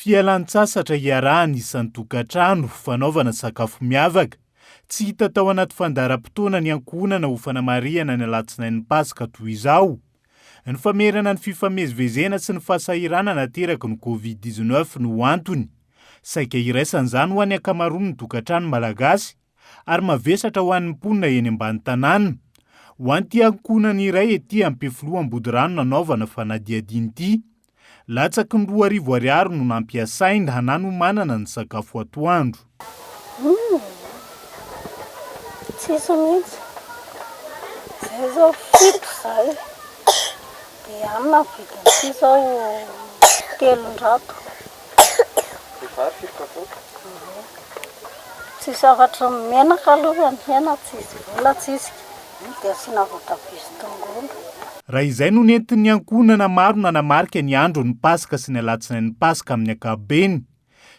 Fialan-tsasatra iarahana isan-tokantrano, fanaovana sakafo miavaka. Tsy hita tao anaty fandaharam-potoana ny ankohonana ho fanamarihana ny alatsinain'ny Paska toy izao. Ny famerana ny fifamezivezena sy ny fahasahiranana ateraky ny Covid 19 no antony. Saika iraisana izany ho an'ny ankamaroan'ny tokantrano malagasy ary mavesatra ho an'ny mponina eny ambany tanàna. Ho an'ity ankohonana iray ety Ampefiloha Ambodirano nanaovana fanadihadiana ity, latsaky ny 2000 ariary no nampiasaina nanomanana ny sakafo atoandro. Humm! Tsisy mihitsy. Zay zao fito zay dia anona ny vidin'ity zao 300. Ny vary firy kapoaka? Tsisy afatry ny menaka aloha fa ny hena tsisy vola tsisy dia asiana voatabia sy tongolo. Raha izay no nentin'ny ankohonana maro nanamarika ny andron'ny Paska sy ny alatsinain'ny Paska amin'ny ankapobeny.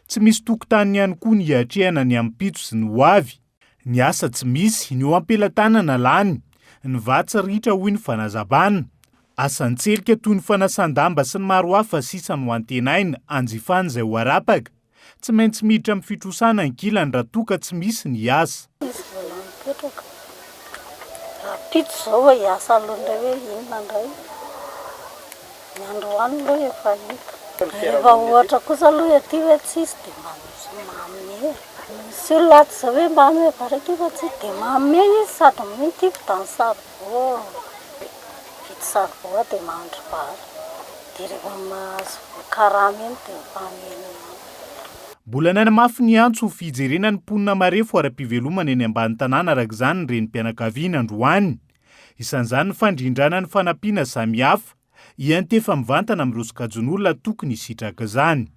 Tsy misy tokontany ihany koa ny hiatrehana ny ampitso sy ny ho avy. Ny asa tsy misy, ny eo am-pelatanana lany, ny vatsy ritra hoy ny fanazavana. Asa an-tselika toy ny fanasan-damba sy ny maro hafa sisa no antenaina hanjifana izay ho arapaka. Tsy maintsy miditra amin'ny fitrosana ankilany raha toa ka tsy misy ny asa. Misy vola mipetraka. Rahampitso izao vao hiasa aloha indray hoe inona indray. Ny androany aloha efa hita. Rehefa ohatra kosa aloha ety hoe tsisy dia mba misy manome e. Misy olona ato izao hoe manome baraky fa tsy dia manome izy sady minty vitan'ny saribao. Mividy saribao dia mahandro vary. Dia rehefa mahazo karama iny dia mifameno ihany. Mbola nanamafy ny antso ho fijerena ny mponina marefo ara-pivelomana eny ambany tanàna araka izany ny renim-pianakaviana androany. Isan'izany ny fandrindrana ny fanampiana samihafa, hiantefa mivantana amin'ireo sokajin'olona tokony hisitraka izany.